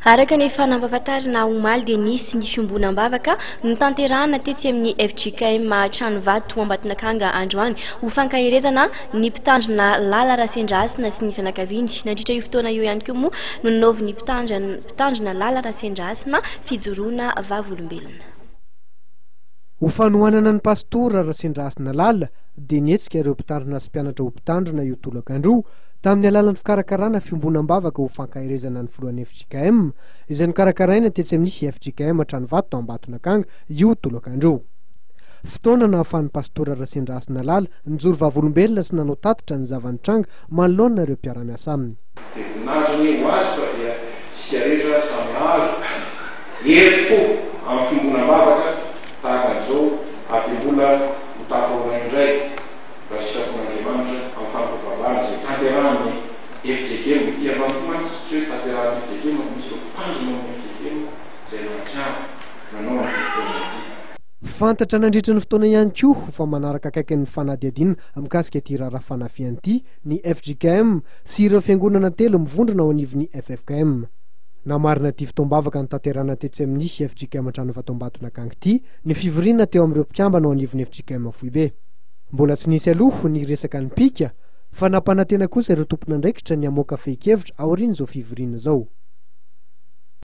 Araka ny efa nampahafantarina omaly dia nisy ny fiombonam-bavaka notanterahana tetsy amin'ny fjkm Tranovato Ambatonakanga androany ho fankaherezana ny mpitandrina Lala Rasendrahasina sy ny fianakaviany. Nandritra io fotoana io ihany koa moa no nanaovan'ny mpitandrina Lala Rasendrahasina fijoroana vavolombelona. Ho fanohanana ny Pastora Rasendrahasina Lala dia nihetsika ireo mpitandrina sy mpianatra ho mpitandrina io tolakandro io tamin'ny alalan'ny fikarakarana fiombonam-bavaka ho fankaherezana ny filohan'ny fjkm izay nokarakaraina tetsy amin'ny fjkm Tranovato Ambatonakanga io tolakandro io. Fotoana nahafahan'ny Pastora Rasendrahasina Lala nijoro vavolombelona sy nanao tatitra ny zava-nitranga manoloana ireo mpiara-miasa aminy. Dia voninahitra anie ho azy fa dia isika rehetra samy hahazo hery tokoa amin'ny fiombonam-bavaka tahaka an'izao ary dia mbola ho tafahoana indray raha sitrapon'Andriamanitra amin'ny fanompoam-pivavahana izay tanterahan'ny fjkm. Ity androany ity mantsy tsy hoe tanterahan'ny fjkm fa misy ireo mpitandrina ao amin'ny fjkm izay nahatsiaro nanao an'ity fotoana ity. Fantatra nandritra ny fotoana ihany koa fa manaraka akaiky ny fanadihadiana mikasika ity raharaha fanafihana ity ny fjkm sy ireo fiangonana telo mivondrona ao anivon'ny ffkm. Namarina ity fotoam-bavaka notanterahina tetsy amin'ny fjkm Antranovato Ambatonakanga ity ny fivoriana teo amin'ireo mpikambana ao anivon'ny fjkm foibe. Mbola tsy nisy aloha ny resaka nipika fa nampanantena kosa ireo tompon'andraikitra ny hamoaka fehin-kevitra aorian'izao fivoriana izao.